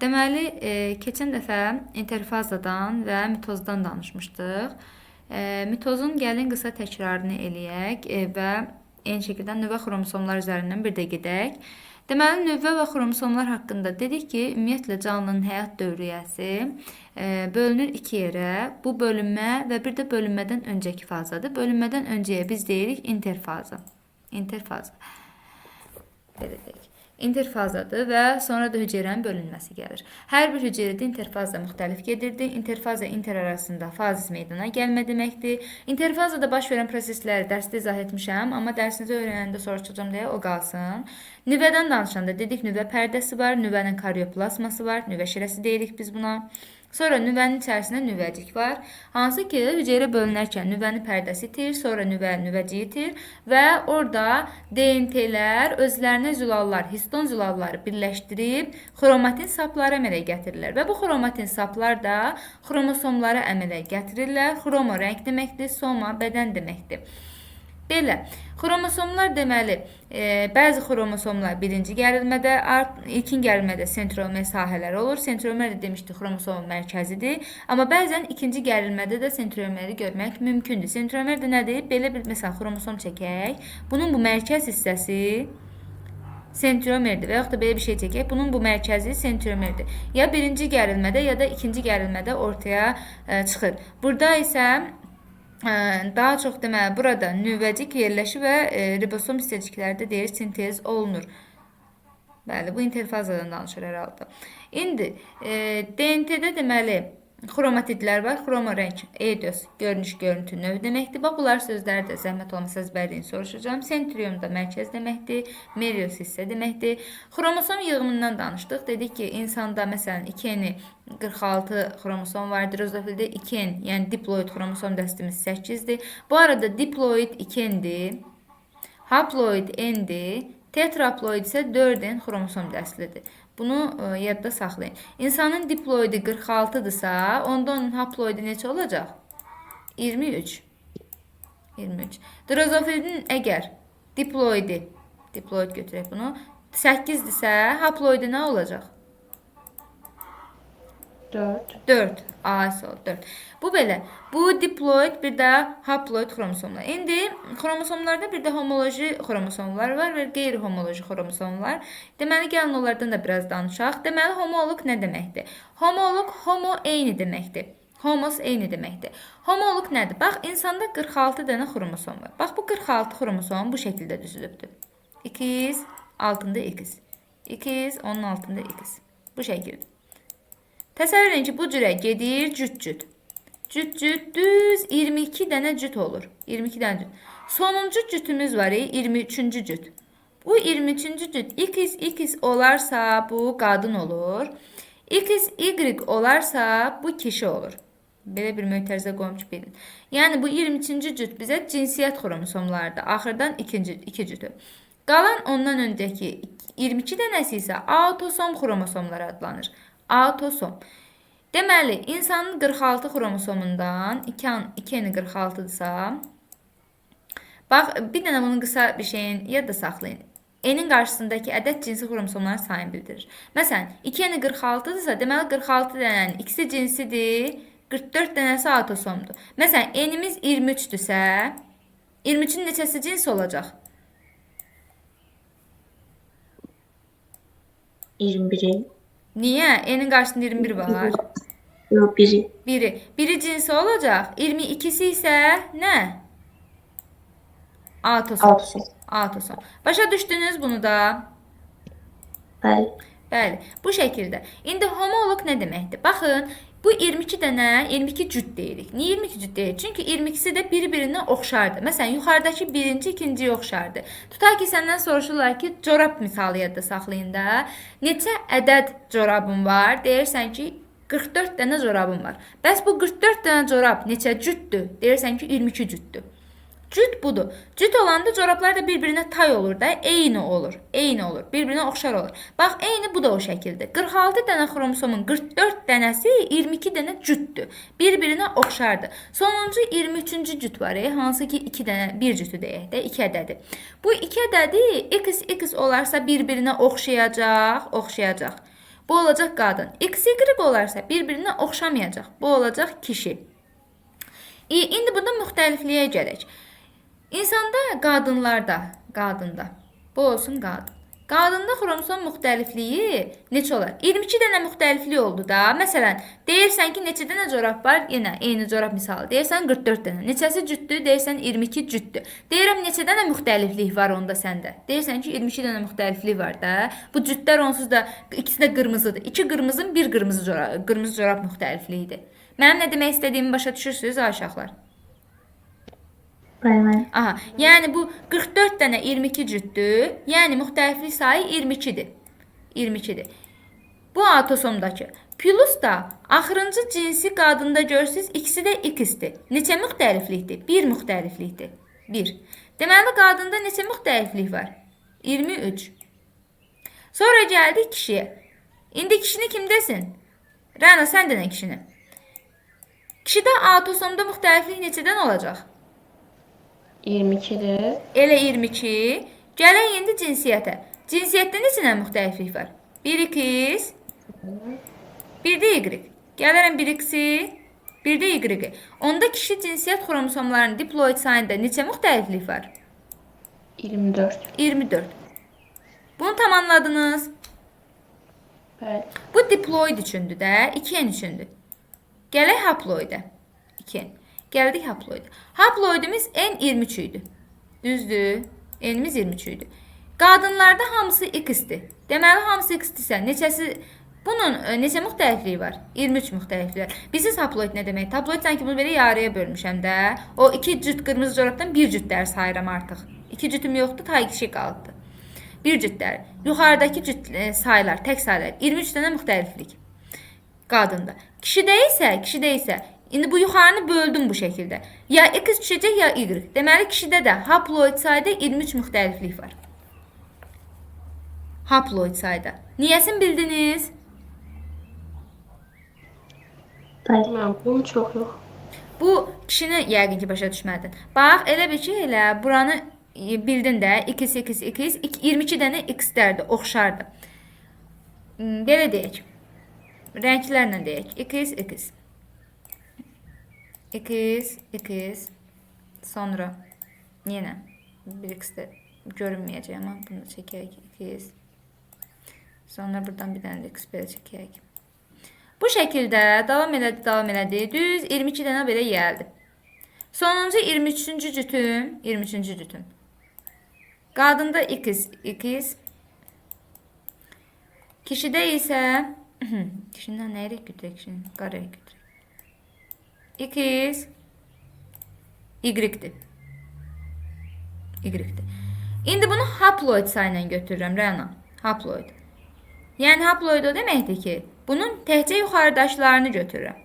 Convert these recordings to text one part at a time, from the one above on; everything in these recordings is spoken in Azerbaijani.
Deməli, keçən dəfə interfazadan və mitozdan danışmışdıq. Mitozun gəlin qısa təkrarını eləyək və eyni şəkildə nüvə xromosomlar üzərindən bir də gedək. Deməli, nüvə və xromosomlar haqqında dedik ki, ümumiyyətlə canlının həyat dövriyyəsi bölünür iki yerə. Bu bölünmə və bir də bölünmədən öncəki fazadır. Bölünmədən öncəyə biz deyirik interfaza. İnterfaza. Belə deyək. İnterfazadır və sonra da hüceyrənin bölünməsi gəlir. Hər bir hüceyrədə interfaza müxtəlif gedirdi. İnterfaza inter arasında fazis meydana gəlmə deməkdir. İnterfazada baş verən prosesləri dərsdə izah etmişəm, amma dərsinizə öyrənəndə soruşacağam deyə o qalsın. Nüvədən danışanda dedik nüvə pərdəsi var, nüvənin karyoplazması var, nüvə şirəsi deyirik biz buna. Sonra nüvənin içərisində nüvəcik var. Hansı ki, hüceyrə bölünərkən nüvənin pərdəsi itir, sonra nüvə nüvəciyi itir və orada DNT-lər özlərinə zülallar, histon zülalları birləşdirib xromatin sapları əmələ gətirirlər və bu xromatin saplar da xromosomları əmələ gətirirlər. Xromo rəng deməkdir, soma bədən deməkdir. Belə, xromosomlar deməli, bəzi xromosomlar birinci gərilmədə, ilkin gərilmədə sentromer sahələri olur. Sentromer də demişdik, xromosomun mərkəzidir. Amma bəzən ikinci gərilmədə də sentromeri görmək mümkündür. Sentromer də nədir? Belə bir, məsələn, xromosom çəkək. Bunun bu mərkəz hissəsi sentromerdir və yaxud da belə bir şey çəkək. Bunun bu mərkəzi sentromerdir. Ya birinci gərilmədə, ya da ikinci gərilmədə ortaya çıxır. Burada isə daha çox deməli, burada nüvəcik yerləşir və ribosom hissəciklərdə deyir sintez olunur. Bəli, bu interfazadan danışır hər halda. İndi DNT-də deməli xromatidlər var. Xromo rəng, eidos, görünüş, görüntü, növ deməkdir. Bax, bunlar sözləri də zəhmət olmasa əzbərləyin, soruşacağam. Sentrium da mərkəz deməkdir. Merios hissə deməkdir. Xromosom yığımından danışdıq. Dedik ki, insanda məsələn 2N 46 xromosom var. Drozofildə 2N, yəni diploid xromosom dəstimiz 8-dir. Bu arada diploid 2N-dir, haploid N-dir, tetraploid isə 4N xromosom dəstlidir. Bunu yadda saxlayın. İnsanın diploidi 46-dırsa, onda onun haploidi neçə olacaq? 23. 23. Drozofilin əgər diploidi, diploid götürək bunu, 8-dirsə, haploidi nə olacaq? 4. 4. A isə 4. Bu belə. Bu diploid, bir də haploid xromosomlar. İndi xromosomlarda bir də homoloji xromosomlar var və qeyri-homoloji xromosomlar. Deməli, gəlin onlardan da biraz danışaq. Deməli, homoloq nə deməkdir? Homoloq homo eyni deməkdir. Homos eyni deməkdir. Homoloq nədir? Bax, insanda 46 dənə xromosom var. Bax, bu 46 xromosom bu şəkildə düzülübdür. 2, altında X. 2, onun altında X. Bu şəkildə. Təsəvvür edin ki, bu cürə gedir cüt-cüt. Cüt-cüt düz 22 dənə cüt olur. 22 dənə cüt. Sonuncu cütümüz var, 23-cü cüt. Bu 23-cü cüt X, X olarsa bu qadın olur. X, Y olarsa bu kişi olur. Belə bir mötərizə qoymuş bilin. Yəni bu 23-cü cüt bizə cinsiyyət xromosomlarıdır. Axırdan iki cütü. Qalan ondan öncəki 22 dənəsi isə autosom xromosomları adlanır. Autosom. Deməli, insanın 46 xromosomundan 2N 46-dırsa, bax, bir dənə bunun qısa bir şeyin yadda saxlayın. N-in qarşısındakı ədəd cinsi xromosomların sayını bildirir. Məsələn, 2N 46-dırsa, deməli 46 dənənin ikisi cinsidir, 44 dənəsi autosomdur. Məsələn, N-imiz 23-dürsə, 23-ün neçəsi cins olacaq? 21-i. Niyə? N-in qarşısında 21 var. Yox, biri. Biri. Biri cinsi olacaq. 22-si isə nə? Autosom. Autosom. Autosom. Başa düşdünüz bunu da? Bəli. Bəli. Bu şəkildə. İndi homoloq nə deməkdir? Baxın, bu 22 dənə, 22 cüt deyirik. Niyə 22 cüt deyirik? Çünki 22-si də bir-birinə oxşardır. Məsələn, yuxarıdakı birinci ikinciyə oxşardır. Tutaq ki, səndən soruşurlar ki, corab misalı yadda saxlayın da. Neçə ədəd corabın var? Deyirsən ki, 44 dənə corabım var. Bəs bu 44 dənə corab neçə cütdür? Deyirsən ki, 22 cütdür. Cüt budur. Cüt olanda corablar da bir-birinə tay olur da, eyni olur. Eyni olur, bir-birinə oxşar olur. Bax, eyni bu da o şəkildə. 46 dənə xromosomun 44 dənəsi 22 dənə cütdür. Bir-birinə oxşardır. Sonuncu 23-cü cüt var, hansı ki 2 dənə, bir cütü deyək də, 2 ədədi. Bu 2 ədədi X, X olarsa bir-birinə oxşayacaq, oxşayacaq. Bu olacaq qadın. XY olarsa bir-birinə oxşamayacaq. Bu olacaq kişi. İndi burada müxtəlifliyə gələk. İnsanda, qadınlarda, qadında. Bu olsun qadın. Qadında xromosom müxtəlifliyi neçə olar? 22 dənə müxtəliflik oldu da. Məsələn, deyirsən ki, neçə dənə corab var? Yenə eyni corab misalı. Deyirsən 44 dənə. Neçəsi cütdür? Deyirsən 22 cütdür. Deyirəm neçə dənə müxtəliflik var onda səndə? Deyirsən ki, 22 dənə müxtəliflik var da. Bu cütlər onsuz da ikisi də qırmızıdır. 2 qırmızının bir qırmızı corab, qırmızı corab müxtəlifliyidir. Mənim nə demək istədiyimi başa düşürsünüz ay uşaqlar? Bəli. Aha, yəni bu 44 dənə 22 cütdür. Yəni müxtəliflik sayı 22-dir. 22-dir. Bu autosomdakı. Plus da axırıncı cinsi qadında görürsüz, ikisi də X-dir. Neçə müxtəliflikdir? Bir müxtəliflikdir. 1. Deməli qadında neçə müxtəliflik var? 23. Sonra gəldik kişiyə. İndi kişini kim desin? Rəna, sən denə kişini. Kişidə autosomda müxtəliflik neçədən olacaq? 22-dir. Elə 22. Gələk indi cinsiyyətə. Cinsiyyətdə neçə dənə müxtəliflik var? 1 X, bir də Y. Gələrəm 1 X-i, bir də Y-i. Onda kişi cinsiyyət xromosomlarının diploid sayında neçə müxtəliflik var? 24. 24. Bunu tamamladınız. Bəli. Bu diploid üçündür də, 2N üçündür. Gələk haploidə. 2N. Gəldik haploidə. Haploidimiz N23 idi. Düzdür? N-imiz 23 idi. Qadınlarda hamısı X-dir. Deməli hamısı X-dirsə, neçəsi bunun neçə müxtəlifliyi var? 23 müxtəlifliyi var. Bilirsiniz haploid nə deməkdir? Haploid sanki bunu belə yarıya bölmüşəm də. O iki cüt qırmızı corabdan bir cüt sayıram artıq. İki cütüm yoxdur, tay kişi qalıbdır. Bir cütlər. Yuxarıdakı cüt saylar, tək saylar. 23 dənə müxtəliflik qadında. Kişidə isə indi bu yuxarını böldüm bu şəkildə. Ya X düşəcək, ya Y. Deməli kişidə də haploid sayda 23 müxtəliflik var. Haploid sayda. Niyəsini bildiniz? Bəli. Mən bunu çox yox. Bu kişini yəqin ki başa düşmədin. Bax, elə bil ki, elə buranı bildin də x, x, x, 22 dənə x-lərdir, oxşardır. Belə deyək. Rənglərlə deyək. X, x. X, x. Sonra yenə bir x də görünməyəcək, amma bunu da çəkək. X. Sonra buradan bir dənə də x belə çəkək. Bu şəkildə davam elədi, davam elədi. Düz 22 dənə belə gəldi. Sonuncu 23-cü cütüm, 23-cü cütüm. Qadında x, x. Kişidə isə kişindən nə rəng götürək? Kişinin qara rəng götürək. X, Y-dir. Y-dir. İndi bunu haploid sayla götürürəm, Rəna. Haploid. Yəni haploid o deməkdir ki, bunun təkcə yuxarıdakılarını götürürəm.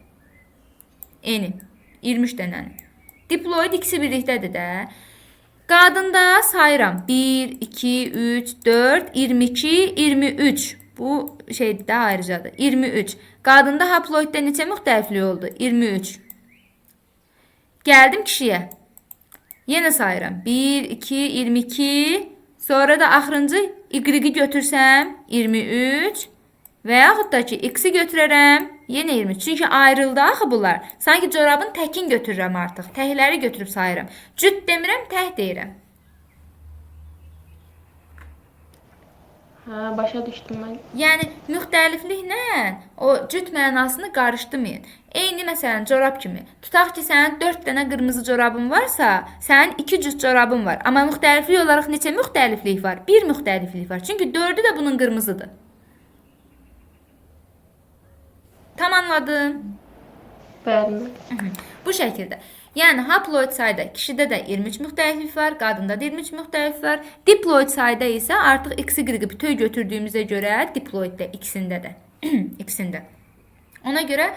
Eni. 23 dənəni. Diploid ikisi birlikdədir də. Qadında sayıram. 1, 2, 3, 4, 22, 23. Bu şeydir də ayrıcadır. 23. Qadında haploiddə neçə müxtəliflik oldu? 23. Gəldim kişiyə. Yenə sayıram. 1, 2, 22. Sonra da axırıncı Y-i götürsəm 23. Və yaxud da ki, X-i götürərəm yenə 23. Çünki ayrıldı axı bunlar. Sanki corabın təkin götürürəm artıq. Təkləri götürüb sayıram. Cüt demirəm, tək deyirəm. Hə, başa düşdüm mən. Yəni müxtəlifliklə o cüt mənasını qarışdırmayın. Eyni məsələn corab kimi. Tutaq ki, sənin 4 dənə qırmızı corabın varsa, sənin 2 cüt corabın var. Amma müxtəliflik olaraq neçə müxtəliflik var? Bir müxtəliflik var. Çünki 4-ü də bunun qırmızıdır. Tamamladım. Bəli. Bu şəkildə. Yəni haploid sayda kişidə də 23 müxtəliflik var, qadında da 23 müxtəliflik var. Diploid sayda isə artıq XY bütöv götürdüyümüzə görə diploiddə ikisində də. İkisində. Ona görə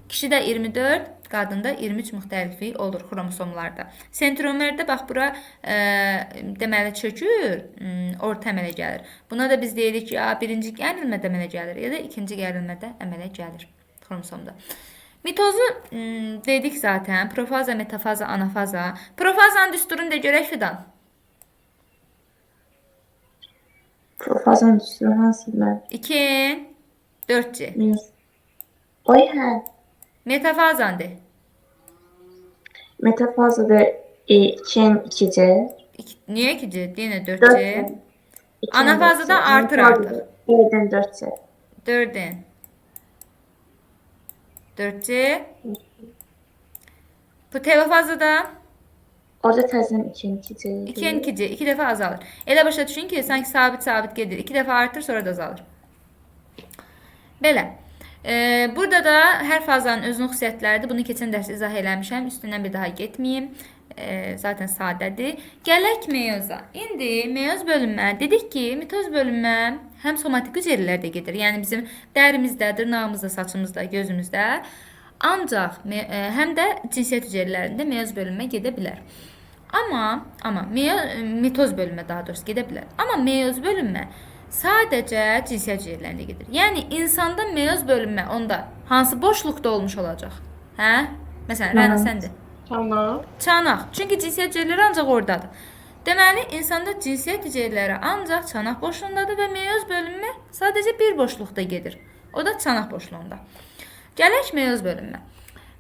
kişidə 24, qadında 23 müxtəliflik olur xromosomlarda. Sentromerdə bax bura deməli çökür, orta əmələ gəlir. Buna da biz deyirik ki, ya birinci gərilmədə əmələ gəlir, ya da ikinci gərilmədə əmələ gəlir xromosomda. Mitozu dedik zaten. Profaza, metafaza, anafaza. Profazanın düsturunu da görək Fidan. Profazanın üstünə hansı mən? 2N 4C. Minus. Oy hə. Metafazandır. Metafazada 2N 2C. Niyə 2C? Yenə 4C. 4C. Anafazada artır artıq. 4-dən 4C. 4N. 4C. Bu telofazada Orada təzədən 2N 2C. 2N 2C. 2 dəfə azalır. Elə başa düşün ki, sanki sabit-sabit gedir. 2 dəfə artır, sonra da azalır. Belə. Burada da hər fazanın özünün xüsusiyyətləridir. Bunu keçən dərs izah eləmişəm. Üstündən bir daha getməyim. Zaten sadədir. Gələk meyoza. İndi meyoz bölünmə. Dedik ki, mitoz bölünmə həm somatik hüceyrələrdə gedir. Yəni bizim dərimizdə, dırnağımızda, saçımızda, gözümüzdə. Ancaq həm də cinsiyyət hüceyrələrində meyoz bölünmə gedə bilər. Amma mitoz bölünmə daha doğrusu gedə bilər. Amma meyoz bölünmə sadəcə cinsiyyət hüceyrələrində gedir. Yəni insanda meyoz bölünmə onda hansı boşluqda olmuş olacaq? Hə? Məsələn, Rəna sən de. Çanaq. Çanaq. Çünki cinsiyyət hüceyrələri ancaq oradadır. Deməli, insanda cinsiyyət hüceyrələri ancaq çanaq boşluğundadır və meyoz bölünmə sadəcə bir boşluqda gedir. O da çanaq boşluğunda. Gələk meyoz bölünmə.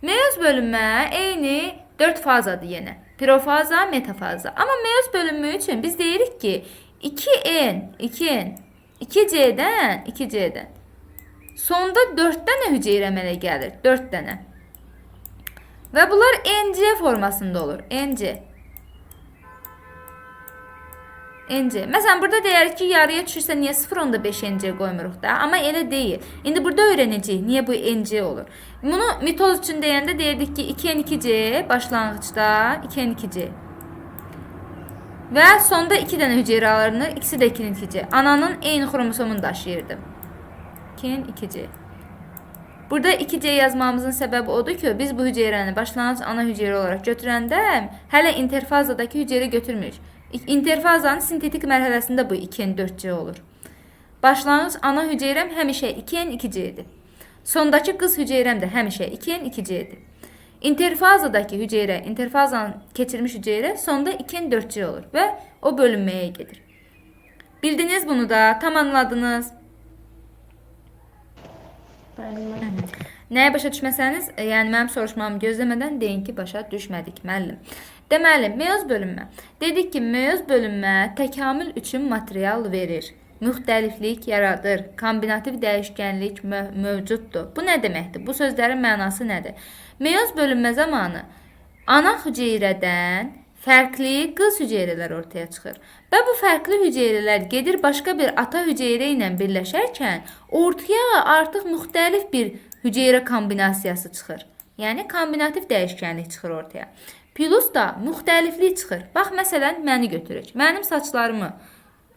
Meyoz bölünmə eyni 4 fazadır yenə. Profaza, metafaza. Amma meyoz bölünmə üçün biz deyirik ki, 2N, 2N, 2C-dən, 2C-dən. Sonda 4 dənə hüceyrə əmələ gəlir. 4 dənə. Və bunlar NC formasında olur. NC. NC. Məsələn, burada deyərik ki, yarıya düşürsə niyə 0.5 NC qoymuruq da? Amma elə deyil. İndi burada öyrənəcəyik niyə bu NC olur. Bunu mitoz üçün deyəndə deyirdik ki, 2N 2C başlanğıcda 2N 2C. Və sonda 2 dənə hüceyrə alınır. İkisi də 2N 2C. Ananın eyni xromosomunu daşıyırdı. 2N 2C. Burada 2C yazmamızın səbəbi odur ki, biz bu hüceyrəni başlanğıc ana hüceyrə olaraq götürəndə hələ interfazadakı hüceyrə götürmürük. İnterfazanın sintetik mərhələsində bu 2N 4C olur. Başlanğıc ana hüceyrəm həmişə 2N 2C-dir. Sondakı qız hüceyrəm də həmişə 2N 2C-dir. İnterfazadakı hüceyrə, interfazanı keçirmiş hüceyrə sonda 2N 4C olur və o bölünməyə gedir. Bildiniz bunu da, tam anladınız. Bəli müəllim. Nəyə başa düşməsəniz, yəni mənim soruşmamı gözləmədən deyin ki, başa düşmədik müəllim. Deməli, meyoz bölünmə. Dedik ki, meyoz bölünmə təkamül üçün material verir. Müxtəliflik yaradır. Kombinativ dəyişkənlik mövcuddur. Bu nə deməkdir? Bu sözlərin mənası nədir? Meyoz bölünmə zamanı ana hüceyrədən fərqli qız hüceyrələr ortaya çıxır. Və bu fərqli hüceyrələr gedir başqa bir ata hüceyrə ilə birləşərkən ortaya artıq müxtəlif bir hüceyrə kombinasiyası çıxır. Yəni kombinativ dəyişkənlik çıxır ortaya. Plus da müxtəliflik çıxır. Bax, məsələn, məni götürək. Mənim saçlarımı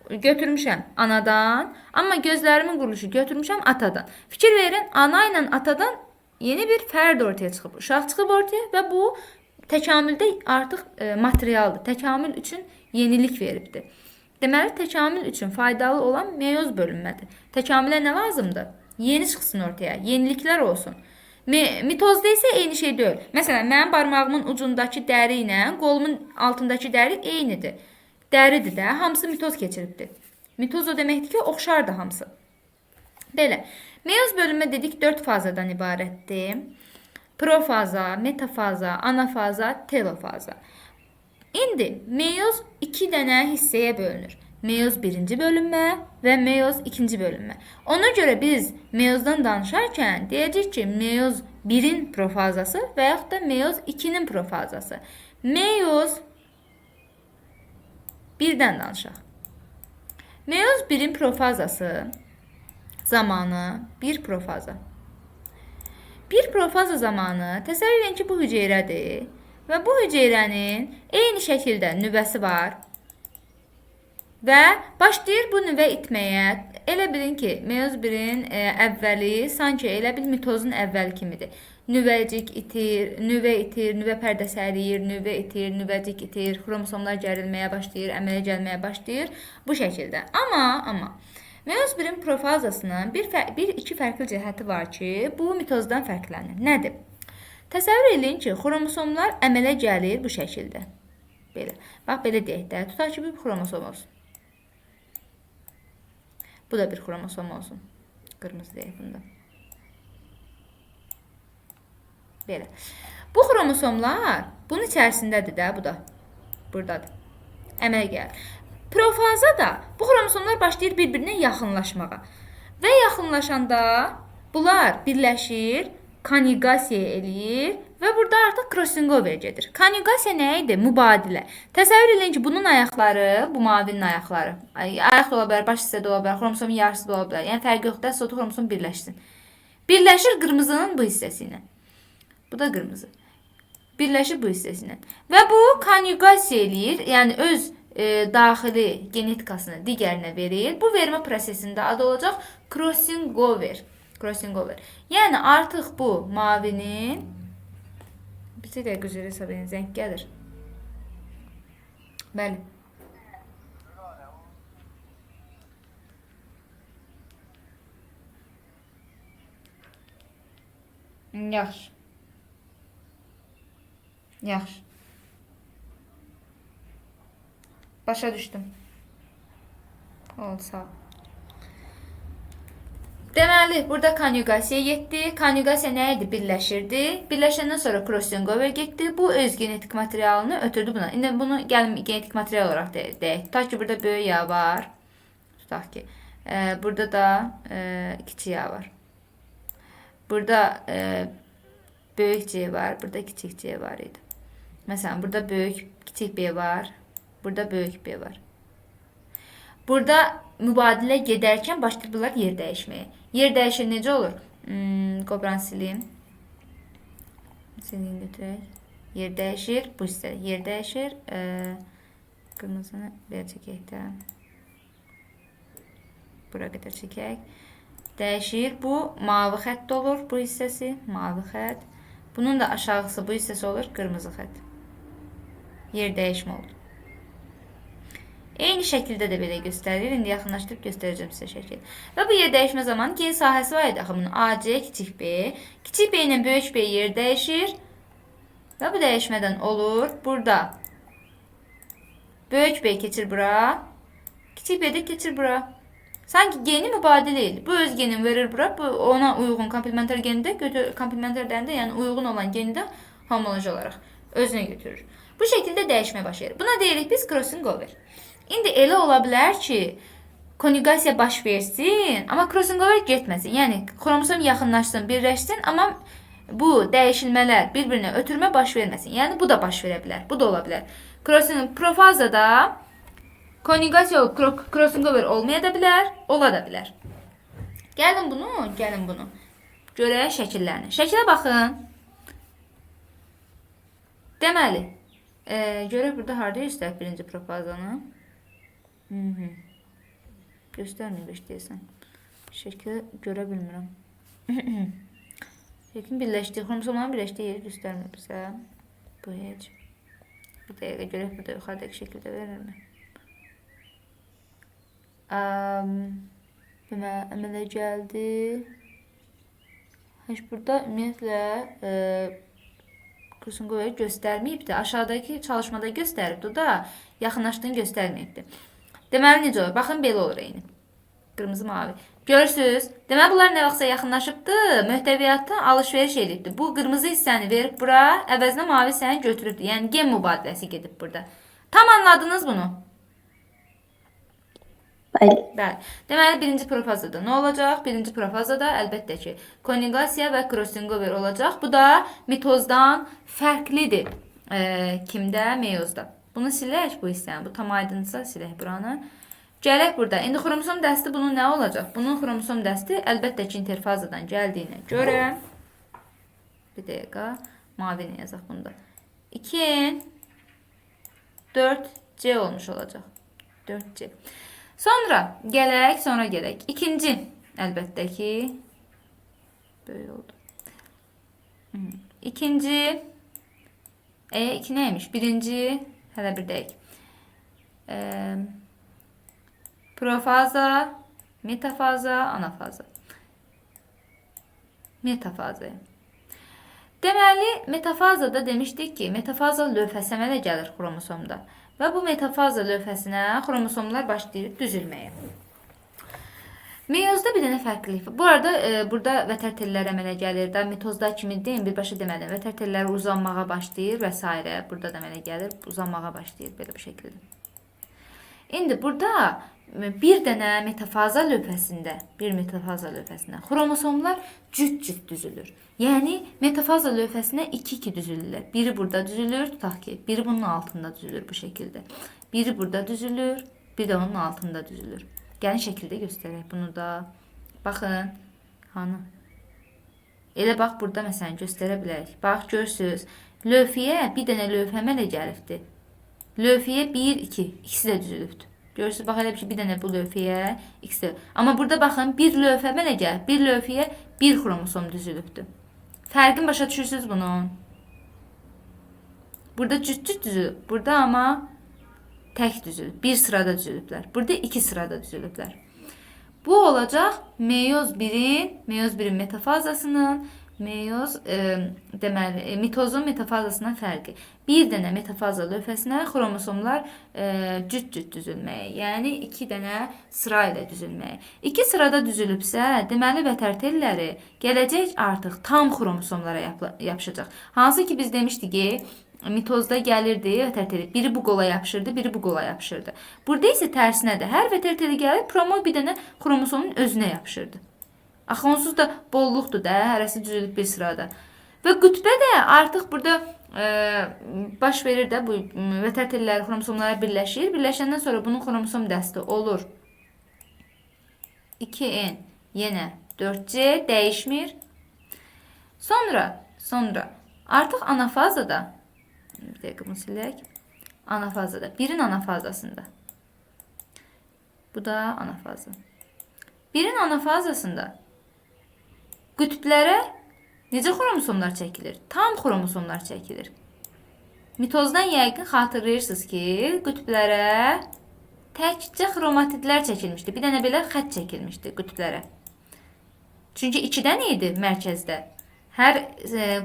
götürmüşəm anadan, amma gözlərimin quruluşu götürmüşəm atadan. Fikir verin, ana ilə atadan yeni bir fərd ortaya çıxıb. Uşaq çıxıb ortaya və bu təkamüldə artıq materialdır. Təkamül üçün yenilik veribdir. Deməli, təkamül üçün faydalı olan meyoz bölünmədir. Təkamülə nə lazımdır? Yeni çıxsın ortaya, yeniliklər olsun. Mitozda isə eyni şey deyil. Məsələn, mənim barmağımın ucundakı dəri ilə qolumun altındakı dəri eynidir. Dəridir də, hamısı mitoz keçiribdir. Mitoz o deməkdir ki, oxşardır hamısı. Belə, meyoz bölünmə dedik 4 fazadan ibarətdir. Profaza, metafaza, anafaza, telofaza. İndi meyoz 2 dənə hissəyə bölünür. Meyoz birinci bölünmə və meyoz ikinci bölünmə. Ona görə biz meyozdan danışarkən deyəcəyik ki, meyoz 1-in profazası və yaxud da meyoz 2-nin profazası. Meyoz 1-dən danışaq. Meyoz 1-in profazası zamanı bir profaza. Bir profaza zamanı təsəvvür edin ki, bu hüceyrədir və bu hüceyrənin eyni şəkildə nüvəsi var və başlayır bu nüvə itməyə. Elə bilin ki, meyoz 1-in əvvəli sanki elə bil mitozun əvvəli kimidir. Nüvəcik itir, nüvə itir, nüvə pərdəsi əriyir, nüvə itir, nüvəcik itir, xromosomlar gərilməyə başlayır, əmələ gəlməyə başlayır bu şəkildə. Amma meyoz 1-in profazasının bir iki fərqli cəhəti var ki, bu mitozdan fərqlənir. Nədir? Təsəvvür edin ki, xromosomlar əmələ gəlir bu şəkildə. Belə. Bax, belə deyək də. Tutaq ki, bu xromosom olsun. Bu da bir xromosom olsun. Qırmızı deyək bunda. Belə. Bu xromosomlar bunun içərisindədir də, bu da. Buradadır. Əmələ gəlir. Profaza da bu xromosomlar başlayır bir-birinə yaxınlaşmağa. Və yaxınlaşanda bunlar birləşir, konjugasiya eləyir və burada artıq crossing over gedir. Konjugasiya nə idi? Mübadilə. Təsəvvür eləyin ki, bunun ayaqları, bu mavinin ayaqları, ayaq da ola bilər, baş hissə də ola bilər, xromosomun yarısı da ola bilər. Yəni fərqi yoxdur, əsas xromosom birləşsin. Birləşir qırmızının bu hissəsi ilə. Bu da qırmızı. Birləşir bu hissəsi ilə. Və bu konjugasiya eləyir, yəni öz daxili genetikasını digərinə verir. Bu vermə prosesində adı olacaq crossing over. Crossing over. Yəni artıq bu mavinin bir dəqiqə üzrə hesab edin, zəng gəlir. Bəli. Yaxşı. Yaxşı. Başa düşdüm. Oldu, sağ ol. Deməli, burada konjugasiya getdi. Konjugasiya nə idi? Birləşirdi. Birləşəndən sonra crossing over getdi. Bu öz genetik materialını ötürdü buna. İndi bunu gəlin genetik material olaraq deyək. Tutaq ki, burada böyük yağ var. Tutaq ki, burada da kiçik yağ var. Burada böyük C var, burada kiçik C var idi. Məsələn, burada böyük kiçik B var, burada böyük B var. Burada mübadilə gedərkən başlayır bunlar yer dəyişməyə. Yer dəyişir necə olur? Qobranı silim. Silin götürək. Yer dəyişir. Bu hissə yer dəyişir. Qırmızını belə çəkək də. Bura qədər çəkək. Dəyişir. Bu mavi xətt olur. Bu hissəsi mavi xətt. Bunun da aşağısı bu hissəsi olur. Qırmızı xətt. Yer dəyişmə oldu. Eyni şəkildə də belə göstərir. İndi yaxınlaşdırıb göstərəcəm sizə şəkil. Və bu yer dəyişmə zamanı gen sahəsi var idi axı bunun. AC kiçik B. Kiçik B ilə böyük B yer dəyişir. Və bu dəyişmədən olur. Burada böyük B keçir bura. Kiçik B də keçir bura. Sanki geni mübadilə edir. Bu öz genini verir bura. Bu ona uyğun komplementar geni də götür, komplementar deyəndə, yəni uyğun olan geni də homoloji olaraq özünə götürür. Bu şəkildə dəyişmə baş verir. Buna deyirik biz crossing over. İndi elə ola bilər ki, konjugasiya baş versin, amma crossing over getməsin. Yəni xromosom yaxınlaşsın, birləşsin, amma bu dəyişilmələr bir-birinə ötürmə baş verməsin. Yəni bu da baş verə bilər. Bu da ola bilər. Crossing profazada konjugasiya olub crossing over olmaya da bilər, ola da bilər. Gəlin bunu, gəlin bunu. Görək şəkillərini. Şəkilə baxın. Deməli, görək burada harda göstərib birinci profazanı. Göstərməyib heç deyəsən. Şəkili görə bilmirəm. Şəklin birləşdiyi, xromosomların birləşdiyi yeri göstərmir bizə. Bu heç. Bir dəqiqə görək burada yuxarıdakı şəkildə verirmi? Əmələ gəldi. Heç burada ümumiyyətlə crossing over göstərməyibdi. Aşağıdakı çalışmada göstəribdi da, yaxınlaşdığını göstərməyibdi. Deməli necə olur? Baxın belə olur eyni. Qırmızı, mavi. Görürsüz? Deməli bunlar nə vaxtsa yaxınlaşıbdı, möhtəviyyatdan alış-veriş edibdi. Bu qırmızı hissəni verib bura, əvəzinə mavi hissəni götürübdü. Yəni gen mübadiləsi gedib burada. Tam anladınız bunu? Bəli. Bəli. Deməli birinci profazada nə olacaq? Birinci profazada əlbəttə ki, konjugasiya və crossing over olacaq. Bu da mitozdan fərqlidir. Kimdə? Meyozda. Bunu silək bu hissəni. Bu tam aydınsa silək buranı. Gələk burada. İndi xromosom dəsti bunun nə olacaq? Bunun xromosom dəsti əlbəttə ki, interfazadan gəldiyinə görə bir dəqiqə mavi ilə yazaq bunu da. 2N 4C olmuş olacaq. 4C. Sonra gələk, İkinci əlbəttə ki böyük oldu. İkinci iki neymiş? Birinci hələ bir dəqiq. Profaza, metafaza, anafaza. Metafazaya. Deməli, metafazada demişdik ki, metafaza lövhəsi əmələ gəlir xromosomda. Və bu metafaza lövhəsinə xromosomlar başlayır düzülməyə. Meyozda bir dənə fərqlilik var. Bu arada burada vətər tellər əmələ gəlir. Da mitozda kimi deyim, birbaşa demədim. Vətər telləri uzanmağa başlayır və s. Burada da əmələ gəlir, uzanmağa başlayır belə bir şəkildə. İndi burada bir dənə metafaza lövhəsində, bir metafaza lövhəsində xromosomlar cüt-cüt düzülür. Yəni metafaza lövhəsinə 2-2 düzülürlər. Biri burada düzülür, tutaq ki, biri bunun altında düzülür bu şəkildə. Biri burada düzülür, bir də onun altında düzülür. Gəlin şəkildə göstərək bunu da. Baxın, hanı? Elə bax burada məsələn göstərə bilərik. Bax görürsüz, lövhəyə bir dənə lövhə əmələ gəlibdir. Lövhəyə 1, 2, ikisi də düzülübdür. Görürsüz, bax elə bir şey, bir dənə bu lövhəyə, ikisi də. Amma burada baxın, bir lövhə əmələ gəlib, bir lövhəyə bir xromosom düzülübdür. Fərqini başa düşürsüz bunun? Burada cüt-cüt düzülüb, burada amma tək düzülüb, bir sırada düzülüblər. Burada iki sırada düzülüblər. Bu olacaq meyoz 1-in metafazasının meyoz deməli mitozun metafazasından fərqi. Bir dənə metafaza lövhəsinə xromosomlar cüt-cüt düzülməyi, yəni iki dənə sıra ilə düzülməyi. İki sırada düzülübsə, deməli vətər telləri gələcək artıq tam xromosomlara yapışacaq. Hansı ki biz demişdik ki, mitozda gəlirdi vətər teli. Biri bu qola yapışırdı, biri bu qola yapışırdı. Burada isə tərsinədir. Hər vətər teli gəlib promo bir dənə xromosomun özünə yapışırdı. Axı onsuz da bolluqdur da, hərəsi düzülüb bir sırada. Və qütbə də artıq burada baş verir də bu vətər telləri xromosomlara birləşir. Birləşəndən sonra bunun xromosom dəsti olur. 2N yenə 4C dəyişmir. Sonra artıq anafazada, bir dəqiqə bunu silək. Anafazada, birin anafazasında. Bu da anafaza. Birin anafazasında qütblərə necə xromosomlar çəkilir? Tam xromosomlar çəkilir. Mitozdan yəqin xatırlayırsınız ki, qütblərə təkcə xromatidlər çəkilmişdi. Bir dənə belə xətt çəkilmişdi qütblərə. Çünki iki dənə idi mərkəzdə. Hər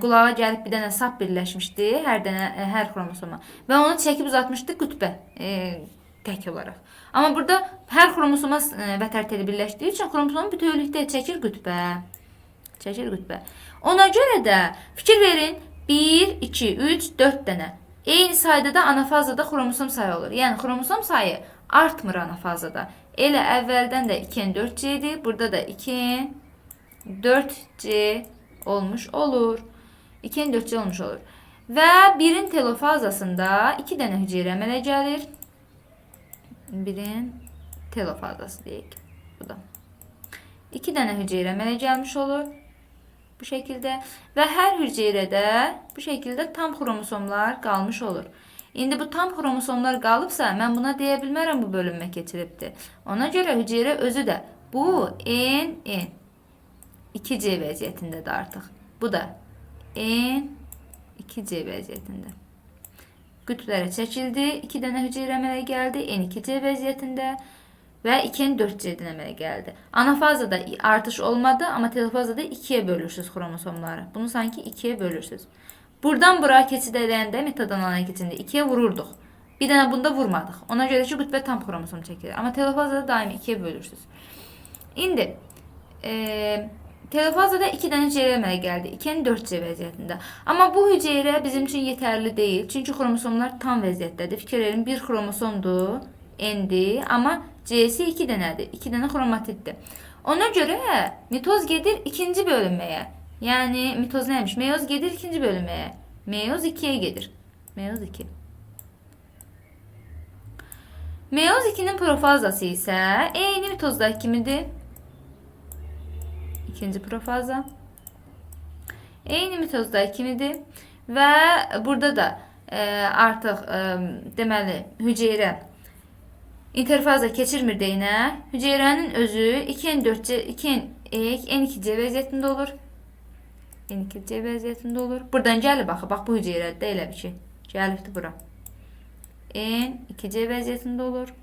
qulağa gəlib bir dənə sap birləşmişdi, hər xromosoma və onu çəkib uzatmışdı qütbə tək olaraq. Amma burada hər xromosoma vətər teli birləşdiyi üçün xromosomu bütövlükdə çəkir qütbə. Çəkir qütbə. Ona görə də fikir verin, 1, 2, 3, 4 dənə. Eyni sayda da anafazada xromosom sayı olur. Yəni xromosom sayı artmır anafazada. Elə əvvəldən də 2N 4C idi, burada da 2N 4C olmuş olur. 2N 4C olmuş olur. Və birin telofazasında 2 dənə hüceyrə əmələ gəlir. Birin telofazası deyək. Bu da. 2 dənə hüceyrə əmələ gəlmiş olur. Bu şəkildə. Və hər hüceyrədə bu şəkildə tam xromosomlar qalmış olur. İndi bu tam xromosomlar qalıbsa, mən buna deyə bilmərəm bu bölünmə keçiribdir. Ona görə hüceyrə özü də bu N, N. 2C vəziyyətindədir artıq. Bu da N, 2C vəziyyətində. Qütblərə çəkildi. 2 dənə hüceyrə əmələ gəldi. N2C vəziyyətində və 2N 4C-dən əmələ gəldi. Anafazada artış olmadı, amma telofazada 2-yə bölürsünüz xromosomları. Bunu sanki 2-yə bölürsünüz. Buradan bura keçid eləyəndə, metadan anaya keçəndə 2-yə vururduq. Bir dənə bunda vurmadıq. Ona görə ki, qütbə tam xromosom çəkilir. Amma telofazada daimi 2-yə bölürsünüz. İndi telofazada 2 dənə hüceyrə əmələ gəldi. 2N 4C vəziyyətində. Amma bu hüceyrə bizim üçün yetərli deyil. Çünki xromosomlar tam vəziyyətdədir. Fikir verin, bir xromosomdur, N-dir, amma C-si 2 dənədir. 2 dənə xromatiddir. Ona görə mitoz gedir ikinci bölünməyə. Yəni mitoz nəymiş? Meyoz gedir ikinci bölünməyə. Meyoz 2-yə gedir. Meyoz 2. Meyoz 2-nin profazası isə eyni mitozdakı kimidir. İkinci profaza. Eyni mitozdakı kimidir. Və burada da artıq deməli hüceyrə interfaza keçirmir deyinə. Hüceyrənin özü 2N 4C, 2N N2C vəziyyətində olur. N2C vəziyyətində olur. Buradan gəlib axı, bax bu hüceyrədə elə bir şey. Gəlibdir bura. N2C vəziyyətində olur.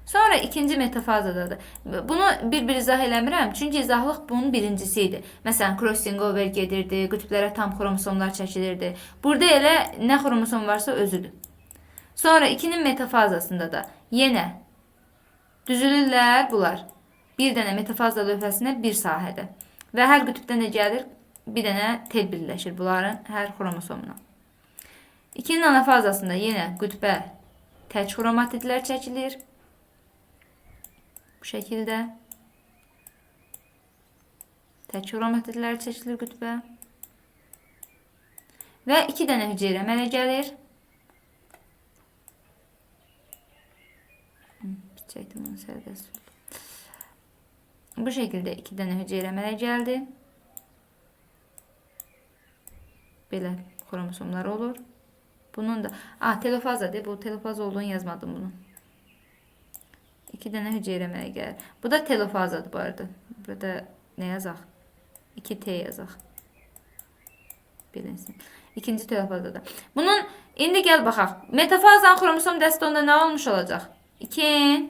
Sonra ikinci metafazadadır. Bunu bir-bir izah eləmirəm. Çünki izahlıq bunun birincisi idi. Məsələn, crossing over gedirdi, qütblərə tam xromosomlar çəkilirdi. Burada elə nə xromosom varsa özüdür. Sonra 2-nin metafazasında da yenə düzülürlər bunlar. Bir dənə metafaza lövhəsinə bir sahədə. Və hər qütbdən də gəlir, bir dənə tel birləşir bunların hər xromosomuna. 2-nin anafazasında yenə qütbə tək xromatidlər çəkilir. Bu şəkildə. Tək xromatidlər çəkilir qütbə. Və 2 dənə hüceyrə əmələ gəlir. Çəkdim onu sərbəst oldu. Bu şəkildə 2 dənə hüceyrə əmələ gəldi. Belə xromosomlar olur. Bunun da telofazadır. Bu telofaza olduğunu yazmadım bunu. 2 dənə hüceyrə əmələ gəlir. Bu da telofazadır bu arada. Burada nə yazaq? 2T yazaq. Bilinsin. İkinci telofazada. Bunun indi gəl baxaq. Metafazanın xromosom dəsti onda nə olmuş olacaq? 2N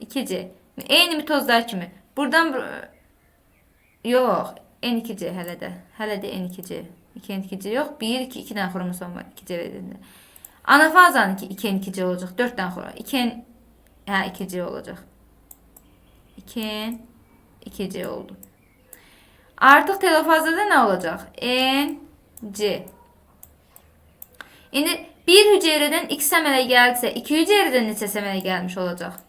2C. Eyni mitozlar kimi. Buradan yox, N2C hələ də. Hələ də N2C. 2N2C yox. 1, 2, 2 dənə xromosom var 2C verilində. Anafazanınki 2N2C olacaq. 4 dənə xromosom. 2N 2C olacaq. 2N 2C oldu. Artıq telofazada nə olacaq? N C. İndi bir hüceyrədən X əmələ gəldisə, 2 hüceyrədən neçəsi əmələ gəlmiş olacaq?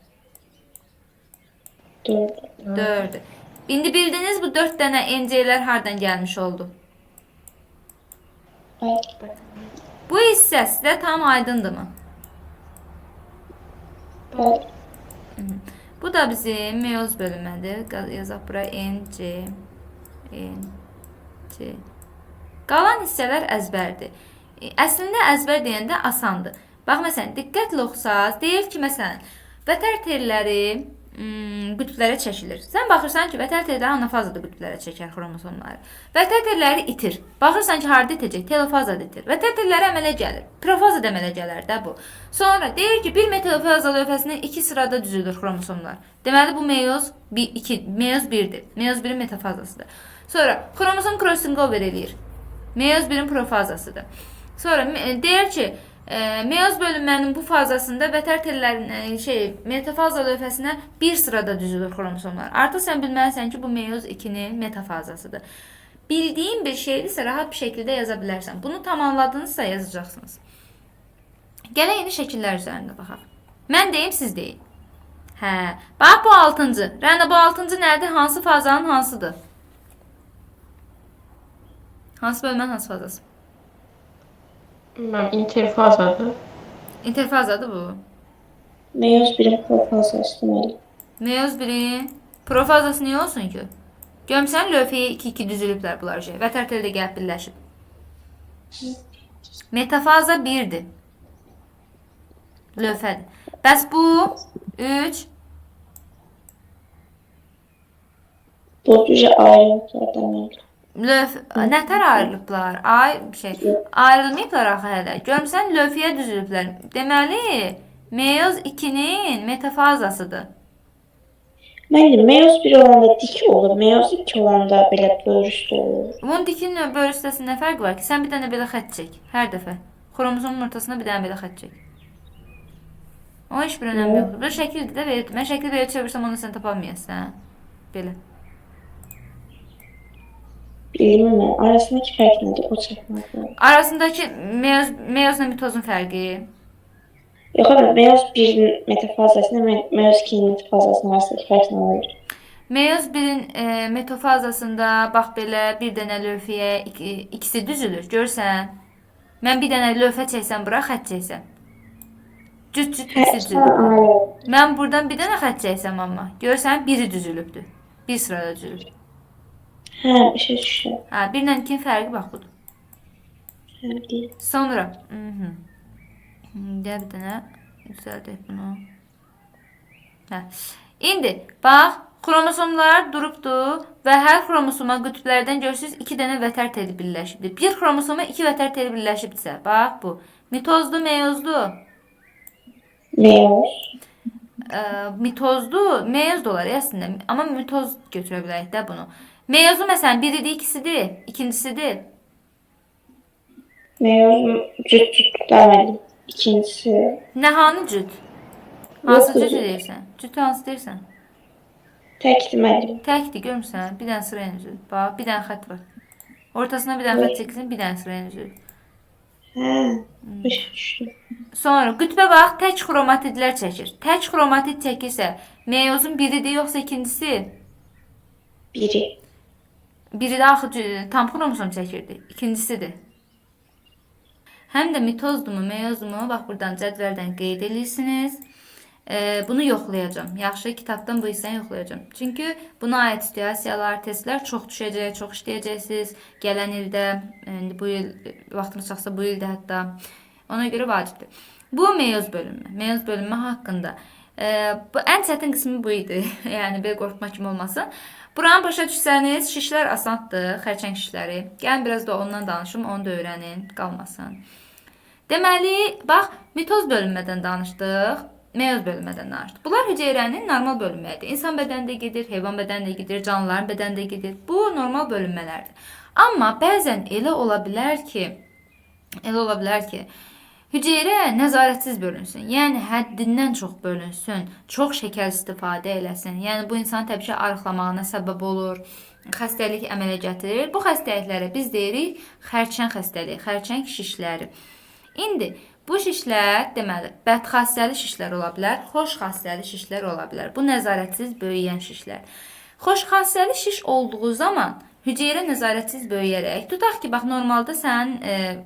4. 4. İndi bildiniz bu 4 dənə NC-lər hardan gəlmiş oldu? Bəli. Bu hissə sizə tam aydındırmı? Bəli. Bu da bizim meyoz bölünmədir. Yazaq bura N, C, N, C. Qalan hissələr əzbərdir. Əslində əzbər deyəndə asandır. Bax, məsələn, diqqətlə oxusaz, deyir ki, məsələn, vətər telləri qütblərə çəkilir. Sən baxırsan ki, vətər telləri anafazada qütblərə çəkər xromosomları. Vətər telləri itir. Baxırsan ki, harda itəcək? Telofazada itir. Vətər telləri əmələ gəlir. Profazada əmələ gələr də bu. Sonra deyir ki, bir metafaza lövhəsindən 2 sırada düzülür xromosomlar. Deməli, bu meyoz 2, meyoz 1-dir. Meyoz 1-in metafazasıdır. Sonra xromosom crossing over eləyir. Meyoz 1-in profazasıdır. Sonra deyir ki, meyoz bölünmənin bu fazasında vətər tellərin metafaza lövhəsinə bir sırada düzülür xromosomlar. Artıq sən bilməlisən ki, bu meyoz 2-nin metafazasıdır. Bildiyin bir şeydirsə, rahat bir şəkildə yaza bilərsən. Bunu tamamladınızsa yazacaqsınız. Gələk indi şəkillər üzərində baxaq. Mən deyim, siz deyin. Hə, bax bu 6-cı. Rəna, bu 6-cı nədir? Hansı fazanın hansıdır? Hansı bölmənin hansı fazası? Bilmem, interfazadır. İnterfazadır bu. Meyoz 1-in profazası deməli. Meyoz 1-in profazası niyə olsun ki? Görmüsən, lövhəyə 2-2 düzülüblər bunlar şey. Vətər teli də gəlib birləşib. Metafaza 1-dir. Lövhədir. Bəs bu 3. Bu cücə ayrılıblar deməli. Nətər ayrılıblar? Ay, ayrılmayıblar axı hələ. Görmüsən, lövhəyə düzülüblər. Deməli, meyoz 2-nin metafazasıdır. Müəllim, meyoz 1 olanda dik olur, meyoz 2 olanda belə böyrüstə olur. Bunun dikinlə böyrüstəsinin nə fərqi var ki? Sən bir dənə belə xətt çək, hər dəfə. Xromozomun ortasına bir dənə belə xətt çək. Onun heç bir önəmi yoxdur. Bu şəkildir də verib. Mən şəkil belə çevirsəm, onu sən tapamayasan. Belə. Bilmirəm, mən. Arasındakı fərq nədir? O çəkmədir. Arasındakı meyozla mitozun fərqi. Yox, amma meyoz 1-in metafazasıyla meyoz 2-nin metafazasının arasındakı fərq nə olur? Meyoz 1-in metafazasında bax belə bir dənə lövhəyə ikisi düzülür. Görürsən? Mən bir dənə lövhə çəksəm bura, xətt çəksəm. Cüt-cüt ikisi düzülür. Mən buradan bir dənə xətt çəksəm amma. Görürsən, biri düzülübdür. Bir sırada düzülür. Hə, başa düşdüm. Hə, 1 ilə 2-nin fərqi bax budur. Hə, deyim. Sonra, gəl bir dənə düzəldək bunu. Hə. İndi, bax, xromosomlar durubdur və hər xromosoma qütblərdən görürsünüz 2 dənə vətər teli birləşibdir. Bir xromosoma 2 vətər teli birləşibdirsə, bax bu. Mitozdur, meyozdur. Meyoz. Mitozdur, meyoz da olar əslində. Amma mitoz götürə bilərik də bunu. Meyozu məsələn biridir, ikisidir, ikincisidir. Meyoz cüt-cüt deməli. İkincisi. Nə hanı cüt? Hansı cütü deyirsən? Cütü hansı deyirsən? Təkdir müəllim. Təkdir, görmüsən? Bir dənə sıraya üzülüb. Bax, bir dənə xətt var. Ortasına bir dənə xətt çəkilsin, bir dənə sıraya üzülüb. Hə, başa düşdüm. Sonra qütbə bax, tək xromatidlər çəkir. Tək xromatid çəkirsə, meyozun biridir yoxsa ikincisi? Biri. Biri də axı tam xromosom çəkirdi. İkincisidir. Həm də mitozdurmu, meyozdurmu, bax buradan cədvəldən qeyd edirsiniz. Bunu yoxlayacağam. Yaxşı, kitabdan bu hissəni yoxlayacağam. Çünki buna aid situasiyalar, testlər çox düşəcək, çox işləyəcəksiniz. Gələn ildə, indi bu il vaxtınız çatsa bu ildə hətta. Ona görə vacibdir. Bu meyoz bölünmə. Meyoz bölünmə haqqında. Bu ən çətin qismi bu idi. Yəni belə qorxma kimi olmasın. Buranı başa düşsəniz, şişlər asandır, xərçəng şişləri. Gəlin biraz da ondan danışım, onu da öyrənin, qalmasın. Deməli, bax, mitoz bölünmədən danışdıq, meyoz bölünmədən danışdıq. Bunlar hüceyrənin normal bölünməyidir. İnsan bədənində gedir, heyvan bədənində gedir, canlıların bədənində gedir. Bu normal bölünmələrdir. Amma bəzən elə ola bilər ki, hüceyrə nəzarətsiz bölünsün. Yəni həddindən çox bölünsün, çox şəkər istifadə eləsin. Yəni bu insanın təbii ki arıqlamağına səbəb olur, xəstəlik əmələ gətirir. Bu xəstəliklərə biz deyirik xərçəng xəstəliyi, xərçəng şişləri. İndi bu şişlər deməli bədxassəli şişlər ola bilər, xoş xassəli şişlər ola bilər. Bu nəzarətsiz böyüyən şişlər. Xoş xassəli şiş olduğu zaman hüceyrə nəzarətsiz böyüyərək, tutaq ki, bax, normalda sən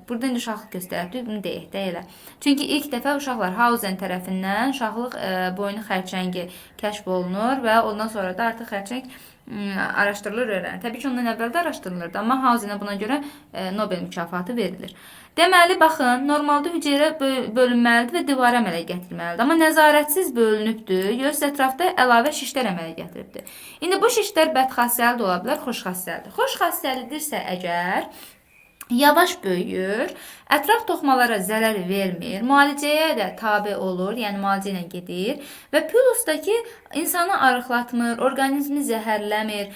burada indi uşaqlıq göstəribdir, bunu deyək də elə. Çünki ilk dəfə uşaqlar Hausen tərəfindən uşaqlıq boynu xərçəngi kəşf olunur və ondan sonra da artıq xərçəng araşdırılır, öyrənilir. Təbii ki, ondan əvvəl də araşdırılırdı, amma Hausenə buna görə Nobel mükafatı verilir. Deməli, baxın, normalda hüceyrə bölünməlidir və divara əmələ gətirməlidir. Amma nəzarətsiz bölünübdür, görürsünüz, ətrafda əlavə şişlər əmələ gətiribdir. İndi bu şişlər bədxassəli də ola bilər, xoşxassəli. Xoşxassəlidirsə əgər, yavaş böyüyür, ətraf toxumalara zərər vermir, müalicəyə də tabe olur, yəni müalicə ilə gedir və plusdakı insanı arıqlatmır, orqanizmi zəhərləmir,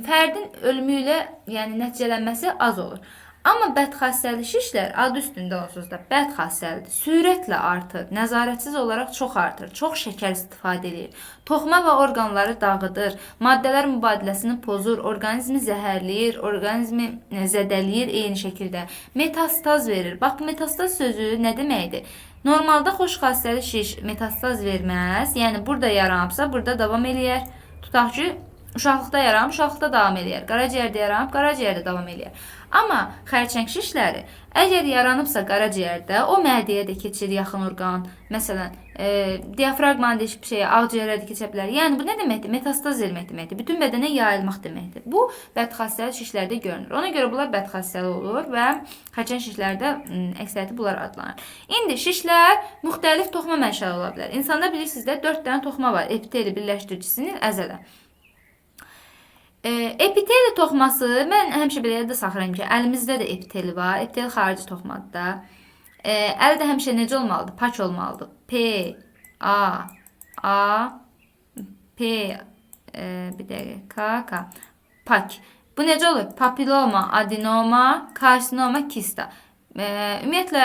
fərdin ölümü ilə yəni nəticələnməsi az olur. Amma bədxassəli şişlər adı üstündə onsuz da bədxassəlidir. Sürətlə artır, nəzarətsiz olaraq çox artır, çox şəkər istifadə edir. Toxuma və orqanları dağıdır, maddələr mübadiləsini pozur, orqanizmi zəhərləyir, orqanizmi zədələyir eyni şəkildə. Metastaz verir. Bax, bu metastaz sözü nə deməkdir? Normalda xoşxassəli şiş metastaz verməz, yəni burada yaranıbsa, burada davam eləyər. Tutaq ki, uşaqlıqda yaranıb, uşaqlıqda davam eləyər. Qaraciyərdə yaranıb, qaraciyərdə davam eləyər. Amma xərçəng şişləri əgər yaranıbsa qaraciyərdə, o mədəyə də keçir yaxın orqan. Məsələn, diafraqmanı deyişib şeyə, ağciyərə də keçə bilər. Yəni bu nə deməkdir? Metastaz vermək deməkdir. Bütün bədənə yayılmaq deməkdir. Bu bədxassəli şişlərdə görünür. Ona görə bunlar bədxassəli olur və xərçəng şişlərdə əksəriyyəti bunlar adlanır. İndi şişlər müxtəlif toxuma mənşəli ola bilər. İnsanda bilirsiniz də 4 dənə toxuma var. Epiteli birləşdiricisinin əzələ. Epiteli toxuması, mən həmişə belə yadda saxlayıram ki, əlimizdə də epiteli var. Epiteli xarici toxumadır da. Əl də həmişə necə olmalıdır? Pak olmalıdır. P, A, A, P, bir dəqiqə, K, K. Pak. Bu necə olur? Papilloma, adenoma, karsinoma, kista. Ümumiyyətlə,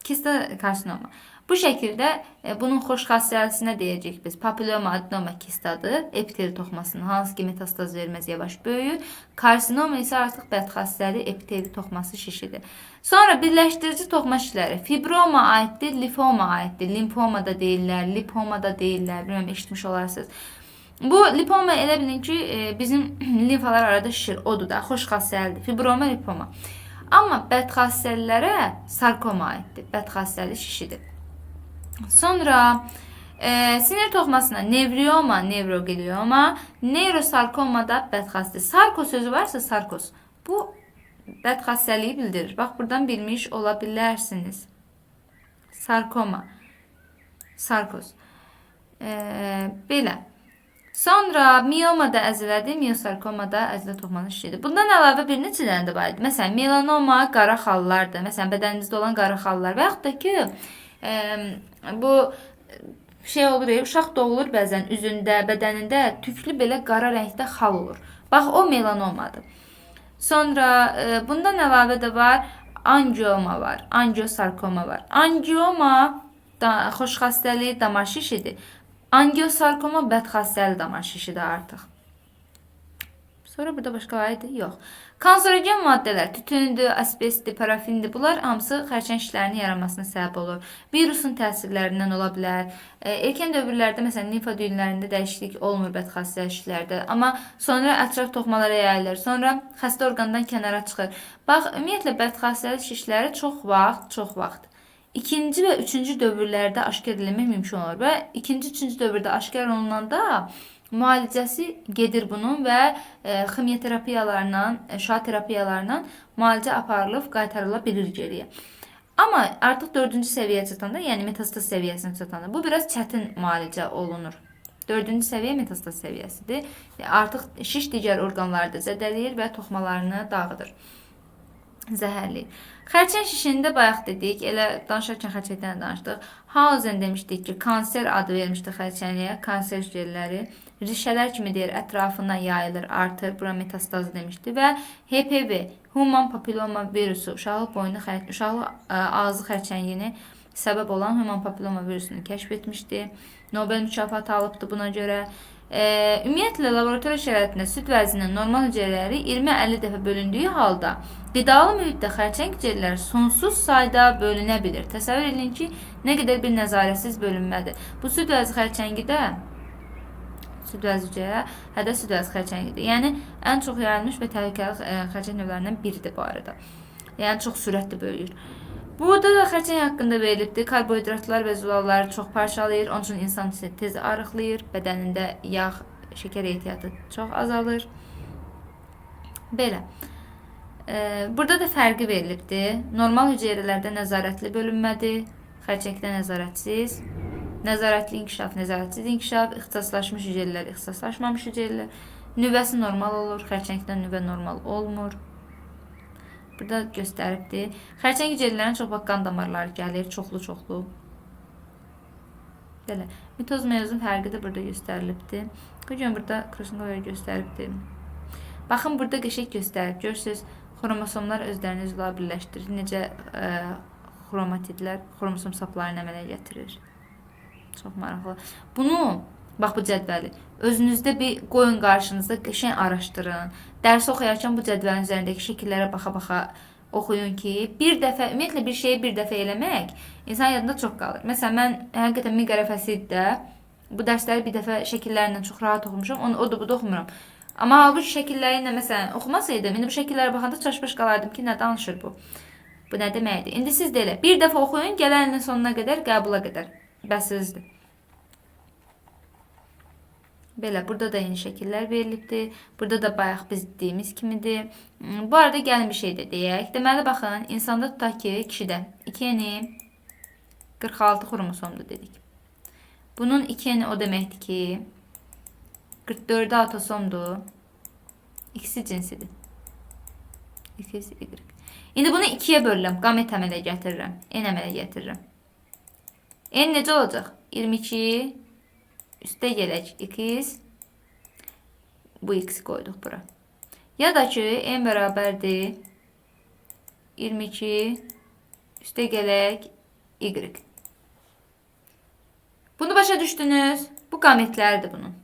kista, karsinoma. Bu şəkildə bunun xoş xassəlisinə deyəcəyik biz. Papilloma, adenoma kistadır. Epiteli toxumasının hansı ki metastaz verməz, yavaş böyüyür. Karsinoma isə artıq bədxassəli epiteli toxuması şişidir. Sonra birləşdirici toxuma şişləri. Fibroma aiddir, lifoma aiddir. Limfoma da deyirlər, lipoma da deyirlər. Bilməm, eşitmiş olarsınız. Bu lipoma elə bilin ki, bizim limfalar arada şişir. Odur da, xoş xassəlidir. Fibroma, lipoma. Amma bədxassəlilərə sarkoma aiddir. Bədxassəli şişidir. Sonra sinir toxumasına nevrioma, nevroglioma, neyrosarkoma da bədxassəli. Sarko sözü varsa sarkos. Bu bədxassəliyi bildirir. Bax, buradan bilmiş ola bilərsiniz. Sarkoma, sarkos. Belə. Sonra miyoma da əzələdir, miyosarkoma da əzələ toxumanın şişidir. Bundan əlavə bir neçə dənə də var idi. Məsələn, melanoma qara xallardır. Məsələn, bədənimizdə olan qara xallar və yaxud da ki, bu şey olur, uşaq doğulur bəzən üzündə, bədənində tüklü belə qara rəngdə xal olur. Bax, o melanomadır. Sonra bundan əlavə də var, angioma var, angiosarkoma var. Angioma xoşxassəli damar şişidir. Angiosarkoma bədxassəli damar şişidir artıq. Sonra burada başqa var idi? Yox. Kanserogen maddələr, tütündür, asbestdir, parafindir. Bunlar hamısı xərçəng şişlərinin yaranmasına səbəb olur. Virusun təsirlərindən ola bilər. Erkən dövrlərdə məsələn limfa düyünlərində dəyişiklik olmur bədxassəli şişlərdə, amma sonra ətraf toxumalara yayılır. Sonra xəstə orqandan kənara çıxır. Bax, ümumiyyətlə bədxassəli şişləri çox vaxt ikinci və üçüncü dövrlərdə aşkar edilmək mümkün olur və ikinci, üçüncü dövrdə aşkar olunanda müalicəsi gedir bunun və ximiya terapiyalarla, şüa terapiyalarla müalicə aparılıb qaytarıla bilir geriyə. Amma artıq dördüncü səviyyəyə çatanda, yəni metastaz səviyyəsinə çatanda bu biraz çətin müalicə olunur. Dördüncü səviyyə metastaz səviyyəsidir. Artıq şiş digər orqanları da zədələyir və toxumalarını dağıdır. Zəhərliyir. Xərçəng şişində bayaq dedik, elə danışarkən xərçəngdən danışdıq. Hausen demişdik ki, kanser adı vermişdi xərçəngliyə, kanser hüceyrələri rişələr kimi deyir, ətrafına yayılır, artır. Bura metastaz demişdi və HPV, human papilloma virusu, uşaqlıq boynu, uşaqlıq ağzı xərçəngini səbəb olan human papilloma virusunu kəşf etmişdi. Nobel mükafatı alıbdı buna görə. Ümumiyyətlə, laboratoriya şəraitində süd vəzinin normal hüceyrələri 20-50 dəfə bölündüyü halda qidalı mühitdə xərçəng hüceyrələri sonsuz sayda bölünə bilir. Təsəvvür edin ki, nə qədər bir nəzarətsiz bölünmədir. Bu süd vəzi xərçəngi də süd vəzi hüceyrə, hə də süd vəzi xərçəngidir. Yəni, ən çox yayılmış və təhlükəli xərçəng növlərindən biridir bu arada. Yəni, çox sürətli böyüyür. Burada da xərçəng haqqında verilibdir. Karbohidratlar və zülalları çox parçalayır. Onun üçün insan tez arıqlayır. Bədənində yağ, şəkər ehtiyatı çox azalır. Belə. Burada da fərqi verilibdir. Normal hüceyrələrdə nəzarətli bölünmədir. Xərçəngdə nəzarətsiz. Nəzarətli inkişaf, nəzarətsiz inkişaf. İxtisaslaşmış hüceyrələr, ixtisaslaşmamış hüceyrələr. Nüvəsi normal olur. Xərçəngdə nüvə normal olmur. Burada göstəribdir. Xərçəng hüceyrələrinə çox vaxt qan damarları gəlir, çoxlu-çoxlu. Belə. Mitoz meyozun fərqi də burada göstərilibdir. Bu gün burada Krasnover göstəribdir. Baxın, burada qəşəng göstərib. Görürsünüz, xromosomlar özlərini üzvlər birləşdirir. Necə xromatidlər xromosom saplarını əmələ gətirir. Çox maraqlı. Bunu, bax bu cədvəli, özünüzdə bir qoyun qarşınızda, qəşəng araşdırın. Dərs oxuyarkən bu cədvəlin üzərindəki şəkillərə baxa-baxa oxuyun ki, bir dəfə, ümumiyyətlə bir şeyi bir dəfə eləmək insan yadında çox qalır. Məsələn, mən həqiqətən miqara fəsildə bu dərsləri bir dəfə şəkillərlə çox rahat oxumuşam, onu o da bu da oxumuram. Amma halbuki şəkilləri ilə məsələn oxumasaydım, indi bu şəkillərə baxanda çaşbaş qalardım ki, nə danışır bu? Bu nə deməkdir? İndi siz də elə bir dəfə oxuyun, gələn ilin sonuna qədər, qəbula qədər. Bəssizdir. Belə, burada da eyni şəkillər verilibdir. Burada da bayaq biz dediyimiz kimidir. Bu arada gəlin bir şey də deyək. Deməli, baxın, insanda tutaq ki, kişidə 2N 46 xromosomdur dedik. Bunun 2N o deməkdir ki, 44-ü autosomdur. İkisi cinsidir. X, Y. İndi bunu 2-yə bölürəm. Qamet əmələ gətirirəm. N əmələ gətirirəm. N necə olacaq? 22 üstə gələk x, bu x qoyduq bura. Ya da ki, n bərabərdir 22 üstə gələk y. Bunu başa düşdünüz? Bu qametləridir bunun.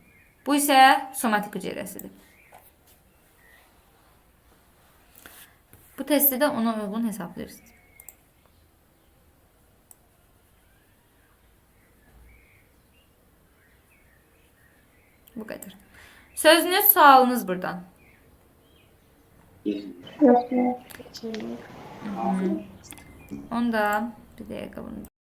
Bu isə somatik hüceyrəsidir. Bu testi də ona uyğun hesablayırsınız. Bu qədər. Sözünüz, sualınız buradan. Yox. Onda bir dəqiqə bunu